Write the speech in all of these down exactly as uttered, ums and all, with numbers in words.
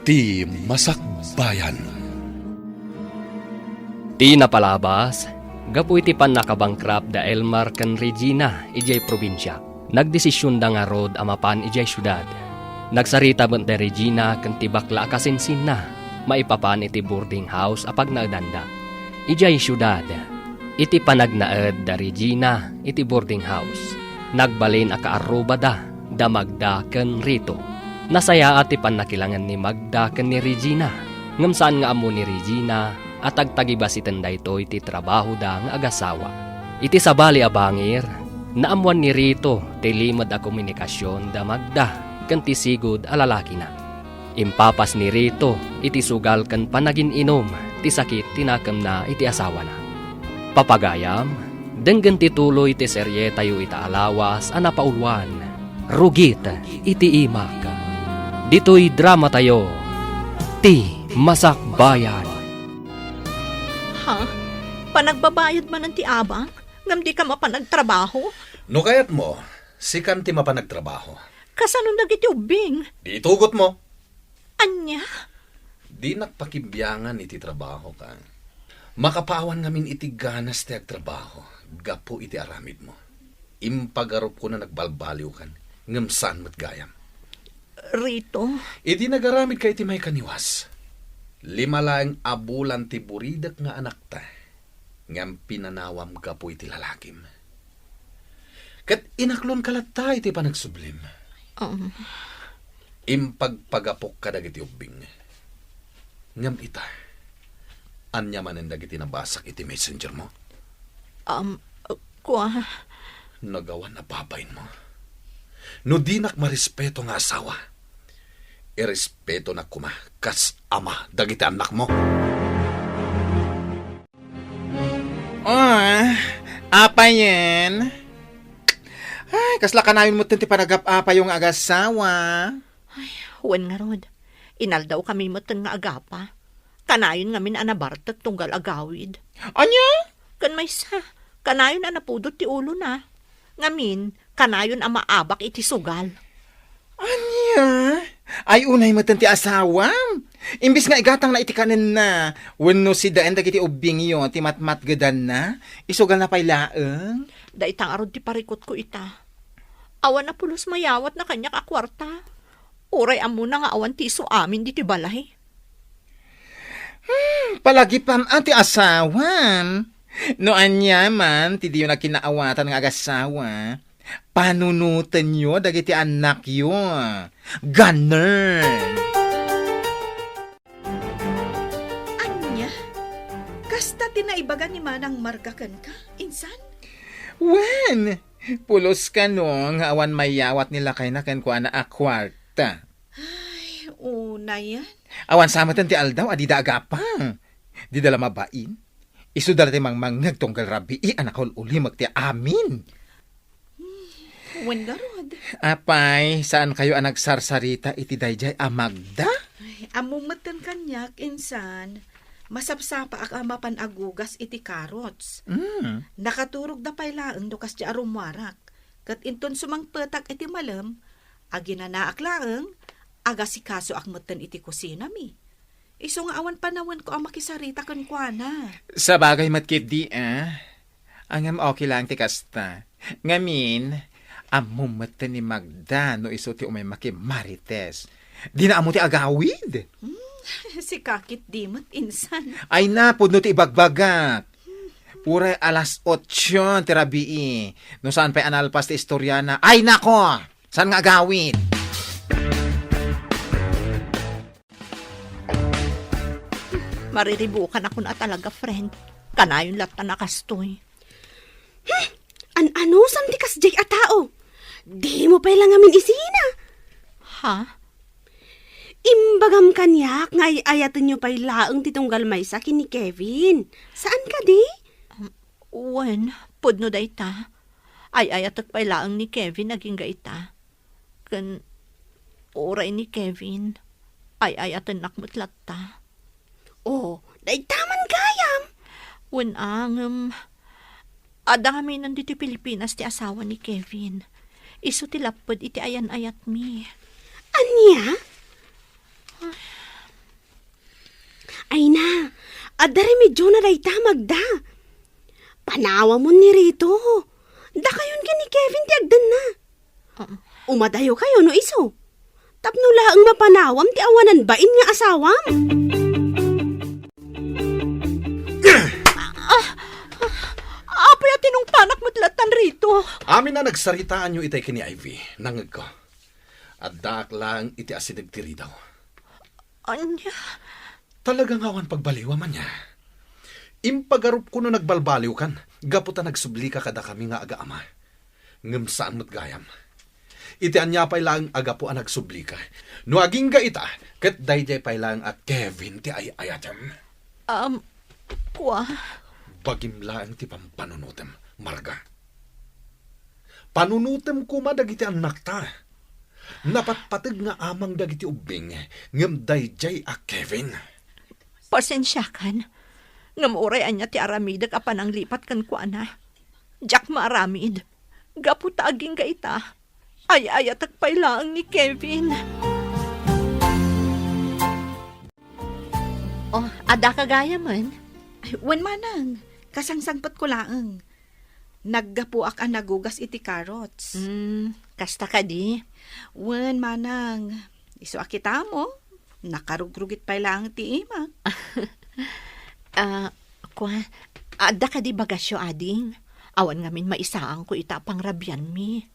Ti Masakbayan. Ti napalabas, gapu iti pannakabangkrap da Elmar ken Regina idiay probinsia, nagdesisionda ngarud a mapan idiay siudad. Nagsarita met da Regina ken ti bakla a kasinsinna maipapan iti boarding house a pagnaedanda. Idiay siudad, iti panagnaed da Regina iti boarding house, nagbalin a kaarrubada da Magda ken Rito. Nasayaat ti pannakilangen ni Magda ken ni Regina, ngem saan nga ammo ni Regina a tagtagibasiten daytoy ti trabahoda nga agasawa. Iti sabali a bangir, naammuan ni Rito ti limed a komunikasion da Magda ken ti sigud a lalakina. Impapas ni Rito iti sugal ken panagin-inum ti sakit ti nakemna iti asawana. Papagayam, denggen ti tuloy ti serietayo ita a lawas a napauluan, Rugit iti Imak. Ditoy dramatayo, Ti Masakbayan. Ha? Panagbabayad manen ti abak? Ngem dika mapan agtrabaho? No kayatmo, sikan ti mapan agtrabaho. Kasano dagiti ubbing? Di itugotmo. Ania? Dinak pakimbiangan iti trabaho ka. Makapaawan ngamin iti ganas ti agtrabaho gapu iti aramidmo. Impagarupko a nagbalbaliwkan, ngem saan met gayam. Rito? Idi nagaramidka iti maikaniwas, lima laeng a bulan ti buridek nga anakta, ngem pinanawam gapu iti lalakim. Ket inaklonka latta iti panagsublim. Um. Impagpagapok kadagiti ubbing. Ngem ita, ania manen dagiti nabasak iti messengermo? Um, kua. Nagawan a babainmo. No dinak marespeto nga asawa, irespetonak koma kas ama dagiti annakmo. Ah, apayen? Ay, kasla kanayon metten ti panagap-apayo nga agasawa. Ay, wen ngarud. Inaldawkami metten nga agapa. Kanayon ngamin a nabartek tunggal agawid. Ania? Ken maysa, kanayon a napudot ti ulona. Ngamin, kanayon a maabak iti sugal. Ania? Ay, unay metten ti asawam. Imbes nga igatangna iti kanenna, wenno sidaen dagiti ubbingyo ti matmatgedanna, isugalna pay laeng. Dayta ngarud ti parikutko ita. Awan a pulos mayawatna kaniak a kuarta. Uray ammona nga awan ti isu amin ditoy balay. Hmm, palagipam a ti asawam. No ania man ti diyo nagkinaawatan nga agasawa, panunotenyo dagiti annakyo. Ganern! Ania? Kasta ti naibaga ni Manang Marga kenka, insan? Wen, pulos kano nga awan mayawat ni lakayna kenkuana a kuarta. Ay, unayen. Awan sa metten ti aldaw a dida agapa. Dida la mabain. Isuda la ti mangmangngeg tunggal rabii a nakaul-ulimek ti amin. Hmm, wen ngarud. Apay, saankayo a nagsarsarita iti daydiay a Magda? Ay, ammom metten kaniak, insan. Masapsapaak a mapan agugas iti carrots. Mm. Nakaturogda pay laeng no kasdiay a rummuarak. Ket inton sumangpetak iti malem, aginanaak laeng, agasikasoak metten iti kusinami. Isu nga awan panawenko a makisarita kenkuana. Sabagay met ketdi, a. Ngem okay laeng ti kasta. Ngamin, ammom metten ni Magda no isu ti umay makimarites. Dina ammo ti agawid. Hmm, sika ketdi met, insan. Ay na, pudno ti ibagbagak. Uray alas otso ti rabii. No saan pay a nalpas ti istoriana. Ay nako! Saan nga agawid? Mariribukanakon a talaga, friend. Kanayon latta a kastoy. Hmm, an-anusan ti kasdiay a tao? Dimo pay la ngamin isina. Ha? Imbagam kaniak nga ay-ayatenyo pay laeng ti tunggal maysa ken ni Kevin. Saan kadi? Um, wen, pudno dayta. Ay-ayatek pay laeng ni Kevin agingga ita. Ken uray ni Kevin, ay-ayatennak met latta. Oh, dayta man gayam. Wen a, ngem adda ngaminen ditoy Pilipinas ti asawa ni Kevin. Isu ti lapped iti ayan-ayatmi. Ania? Ay na, adda remedyona dayta, Magda. Panawamon ni Rito. Dakayon ken ni Kevin ti agdanna. Um. Umadayokayo no isu. Tapno laeng mapanawam ti awanan bain nga asawam. Apay a tinungpanak met lattan, Rito? Amin a nagsaritaanyo itay ken ni Ivy, nangngegko. Addaak laeng iti asideg ti ridaw. Ania? Talaga nga awan pagbaliwam, ania? Impagarupko no nagbalbaliwkan, gapu ta nagsublika kadakami nga agaama. Ngem saan met gayam. Iti ania pay laeng a gapu a nagsublika. No agingga ita, ket daydiay pay laeng a Kevin ti ay-ayatem. Um, kua? Bagim laeng ti pampanunotem, Marga. Panunotem koma dagiti annakta. Napatpateg nga amang dagiti ubbing, ngem daydiay a Kevin. Pasensiakan, ngem uray ania ti aramidek a pananglipat kenkuana, diak maaramid. Gapu ta agingga ita, ay-ayatek pay laeng ni Kevin. Oh, adda ka gayamen? Ay, wen manang, kasangsangpetko laeng. Naggapuak a nagugas iti carrots. Hmm, kasta kadi? Wen manang, isu a kitamo, nakarugrugit pay laeng ti imak. Ah, kua, adda kadi bagasyo, ading? Awan ngamin maisaangko ita a pangrabianmi.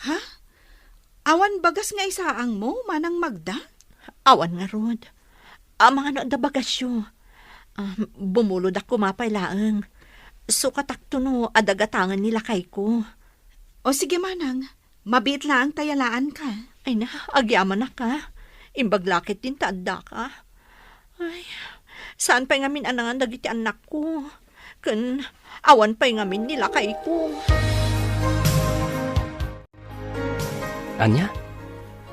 Ha? Awan bagas nga isaangmo, Manang Magda? Awan ngarud. Amangan no adda bagasyo. Ah, bumulodak koma pay laeng. Sukatakto no adda gatangen ni lakayko. O sige, Manang. Mabiit laeng ta yalaanka. Ay na, agyamanak a. Imbag la ketdin ta addaka. Ay, saan pay ngamin a nangan dagiti annakko? Ken awan pay ngamin ni lakayko. Ania?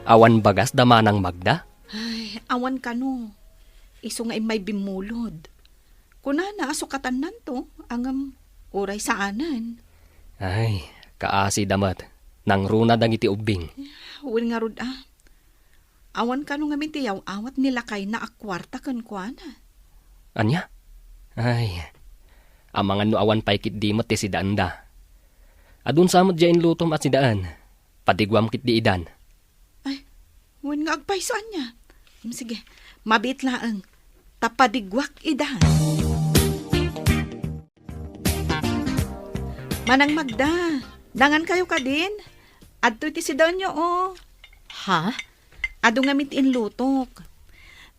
Awan bagas da Manang Magda? Ay, awan kano. Isu nga immay bimmulod. Kunana a sukatannanto, ngem uray saanen. Ay, kaasi da met. Nangruna dagiti ubbing. Wen ngarud a. Awan kano ngamin ti yaw-awat ni lakayna a kuarta kenkuana. Ania? Ay, amangan no awan pay ketdi met ti sidaenda. Adun sa met diay inlutom a sidaen. Padiguam ketdi idan. Ay, wen nga agpayso ania. Mm, sige, mabiit laeng. Ta padiguak idan. Manang Magda, nangankayo kadin? Adtoy ti sidaenyo, o. Ha? Adu ngamin ti inlutok.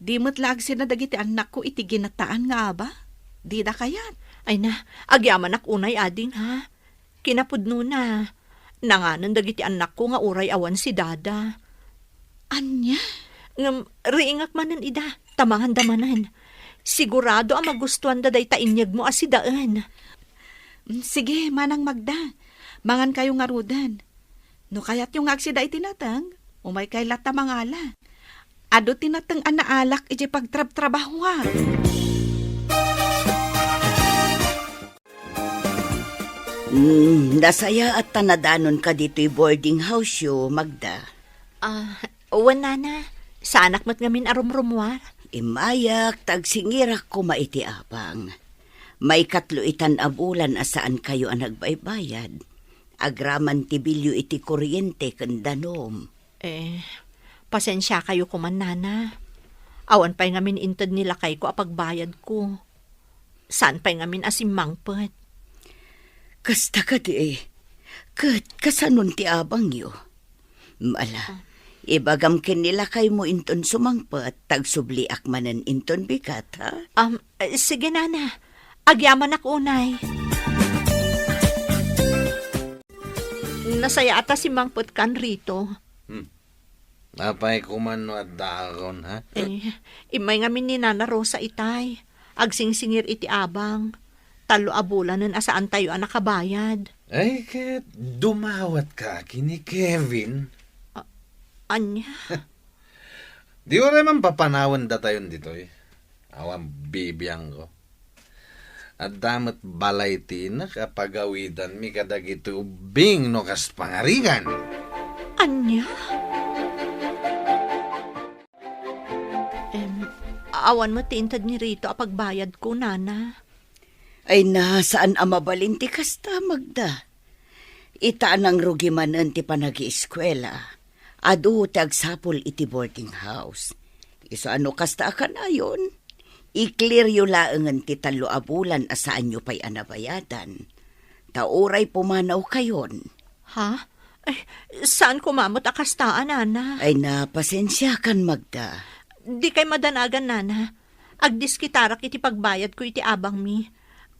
Di met la agsina dagiti annakko iti ginataan nga aba? Dida kayat? Ay na, agyamanak unay, ading, ha? Kinapudnona, nanganen dagiti annakko nga uray awan si Dada. Ania? Ngem, riingak manen ida, ta manganda manen. Sigurado a magustuanda dayta inyegmo a sidaen. Mm, sige, Manang Magda. Mangankayo ngaruden. No kayatyo nga agsida iti nateng, umaykay latta mangala. Adu ti nateng a naalak idiay pagtrabtrabahoak. Hmm, nasayaat ta nadanonka ditoy boarding house-yo, Magda. Ah, wen, Nana. Saanak met ngamin a rumrumuar. Immayak ta agsingirak koma iti abang. Maikatlo itan a bulan a saankayo a nagbaybayad. Agraman ti bilyo iti kuryente ken danum. Eh, pasensiakayo koman, Nana. Awan pay ngamin inted ni lakayko a pagbayadko. Saan pay ngamin a simmangpet. Kasta kadi, ket kasanon ti abangyo? Ala, ibagam ken ni lakaymo inton sumangpet, ta agsubliak manen inton bigat, ha? Um, eh, sige, Nana. Agyamanak unay. Nasayaat a simmangpetkan, Rito. Hmm. Apay koman no addaakon, ha? Eh, immay ngamin ni Nana Rosa itay. Agsingsingir iti abang. Tallo a bulanen a saantayo a nakabayad. Ay, ket dumawatka ken ni Kevin. A-, ania? Di uray man papanawen datayon ditoy. Awan bibiangko. Adda met balay ti inak a pagawidanmi kadagiti ubbing no kas pangarigan. Ania? Em, Awan met ti inted ni Rito a pagbayadko, Nana. Ay na, saan a mabalin ti kasta, Magda. Ita a nangrugi manen ti panagieskuela, adu ti agsapul iti boarding house. Isu a no kasta a kanayon, i-clear yo laengen ti tallo a bulan a saanyo pay a nabayadan. Ta uray pumanawkayon. Ha? Ay, saan koma met a kasta, Nana? Ay na, pasensiakan, Magda. Dikay madanagan, Nana. Agdiskitarak iti pagbayadko iti abangmi.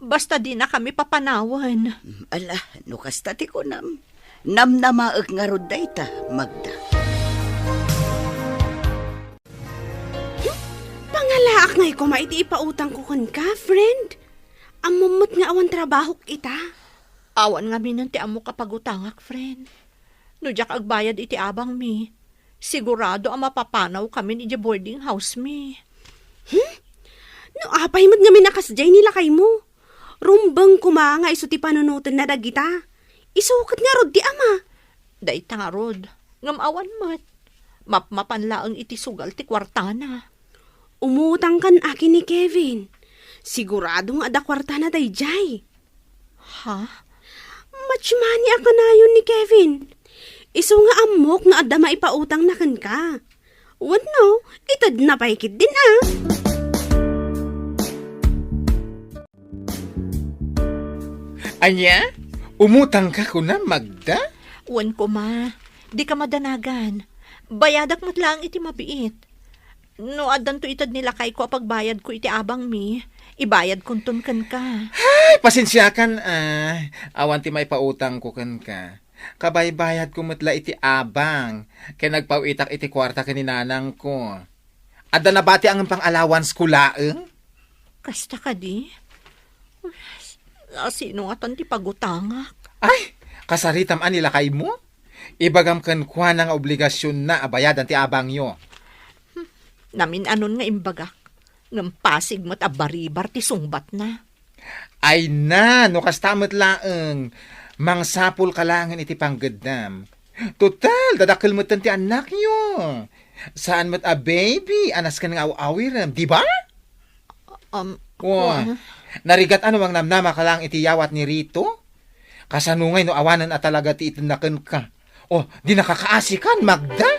Basta dinakami papanawen. Ala, no kasta ti kunam, namnamaek ngarud dayta, Magda. Pangalaak ngay koma iti ipautangko kenka, friend. Ammom met nga awan trabahok ita. Awan ngaminen ti ammok a pagutangak, friend. No diak agbayad iti abangmi, sigurado a mapapanawkamin idiay boarding house mi. Hmm? No apay met ngamin a kasdiay ni lakaymo? Rumbeng koma nga isu ti panunotenna dagita. Isu ket ngarud ti ama. Dayta ngarud, ngem awan met. Mapmapan laeng iti sugal ti kuartana. Umutangkan a ken ni Kevin. Sigurado nga adda kuartana daydiay. Ha? Much money a kanayon ni Kevin. Isu nga ammok nga adda maipautangna kenka. Wenno, itedna pay ketdin a. Ania? Umutangka kunam, Magda? Wen koma, dika madanagan. Bayadak met laeng iti mabiit. No addanto ited ni lakayko a pagbayadko iti abangmi, ibayadkonton kenka. Ay, pasensiakan, ah. Awan ti maipautangko kenka. Kabaybayadko met la iti abang, ken nagpaw-itak iti kuarta ken ni nanangko. Adda nabati a ngem pang-allowance ko laeng. Kasta kadi? Asino ngatan ti pagutangak? Ay, kasaritam a ni lakaymo? Ibagam kenkuana nga obligasionna a bayadan ti abangyo. Hmm, namin-anon nga imbagak, ngem pasig met a baribar ti sungbatna. Ay na, no kasta met laeng, mangsapulka laengen iti panggeddam. Total, dadakkel metten ti annakyo. Saan met a baby a nasken nga aw-awirem, di ba? Um, Wa, kuan. Narigat a no mangnamnamaka laeng iti yawat ni Rito? Kasano ngay no awanen a talaga ti itedna kenka? O, di nakakaasikan, Magda?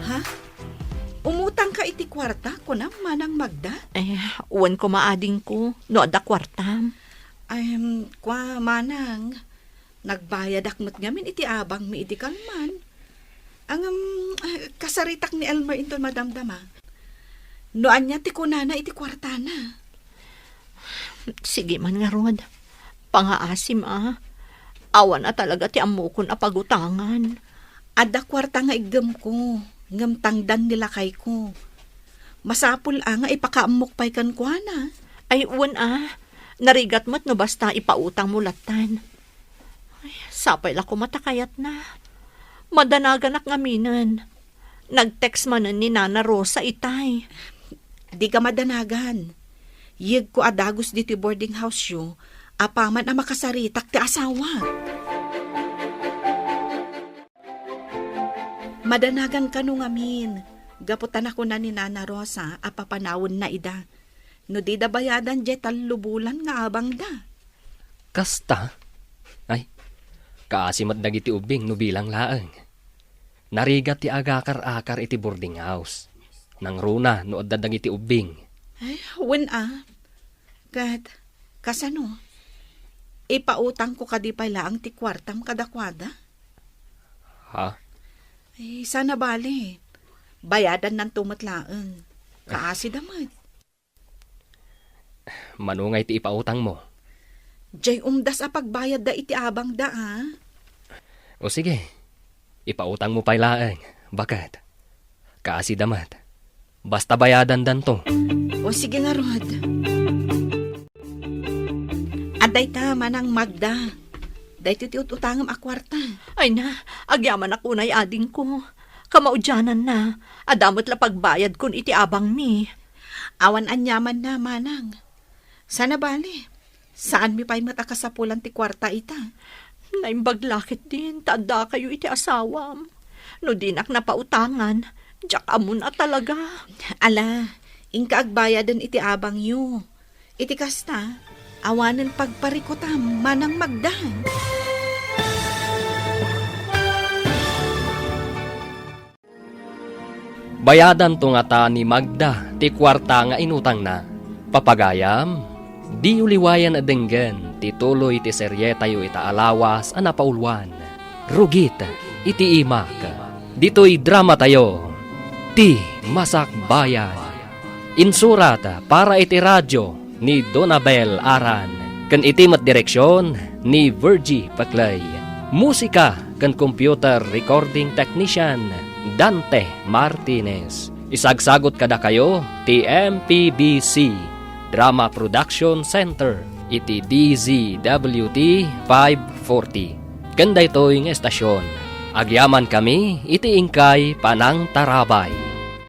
Ha? Umutangka iti kuarta, kunam, Manang Magda? Eh, wen koma adingko, no adda kuartam. Ay, em, kua, Manang, nagbayadak met ngamin iti abangmi idi kalman. Ngem, eh, kasaritak ni Elmer inton madamdama. No ania ti kunana iti kuartana? Sige man ngarud. Pangaasim a. Awan a talaga ti ammokon a pagutangan. Adda kuarta nga iggemko, ngem tangdan ni lakayko. Masapul a nga ipakaammok pay kenkuana. Ay, wen a. Narigat met no basta ipautangmo lattan. Ay, sapay la koma ta kayatna. Madanaganak ngaminen. Nag-text manen ni Nana Rosa itay. Dika madanagan. Yegko a dagus ditoy boarding house-yo, apaman a makasaritak ti asawa. Madanagan kano ngamin, gapu ta nakuna ni Nana Rosa a papanawenna ida. No dida bayadan diay tallo bulan nga abangda. Kasta? Ay, kaasi met dagiti ubbing no bilang laeng. Narigat ti agakar-akar iti boarding house. Nangruna no adda dagiti ubbing. Ay, wen a. Ket, kasano? Ipautangko kadi pay laeng ti kuartam kadakuada? Ha? Ay, sana bale. Bayadannanto met laeng. Kaasida met. Mano ngay ti ipautangmo? Diay umdas a pagbayadda iti abangda, a? O sige, ipautangmo pay laeng, baket. Kaasida met. Basta bayadandanto. O sige ngarud. Adda ita, Manang Magda. Daytoy ti ut-utangem a kuarta. Ay na, agyamanak unay adingko. Kamaudiananna, adda met la pagbayadkon iti abangmi. Awan aniamanna, Manang. Sana bale, saanmi pay met a kasapulan ti kuarta ita. Naimbag la ketdin ta addakayo iti asawam. No dinak napautangan, Diak ammon a talaga. Ala, inka agbayaden iti abangyo. Iti kasta, awanen pagparikutam manang Magda. Bayadanto ngata ni Magda ti kuarta nga inutangna. Papagayam, diyo liwayan a denggen ti tuloy ti serietayo ita a lawas a napauluan, Rugit iti Imak. Ditoy dramatayo, Ti Masakbayan. Insurat para iti radio ni Donabel Aran, ken iti met direksion ni Virgie Paclay. Musika ken computer recording technician, Dante Martinez. Isagsagot kadakayo ti M P B C Drama Production Center iti D Z W T five forty. Ken daytoy nga estasion, agyamankami iti inkay panangtarabay.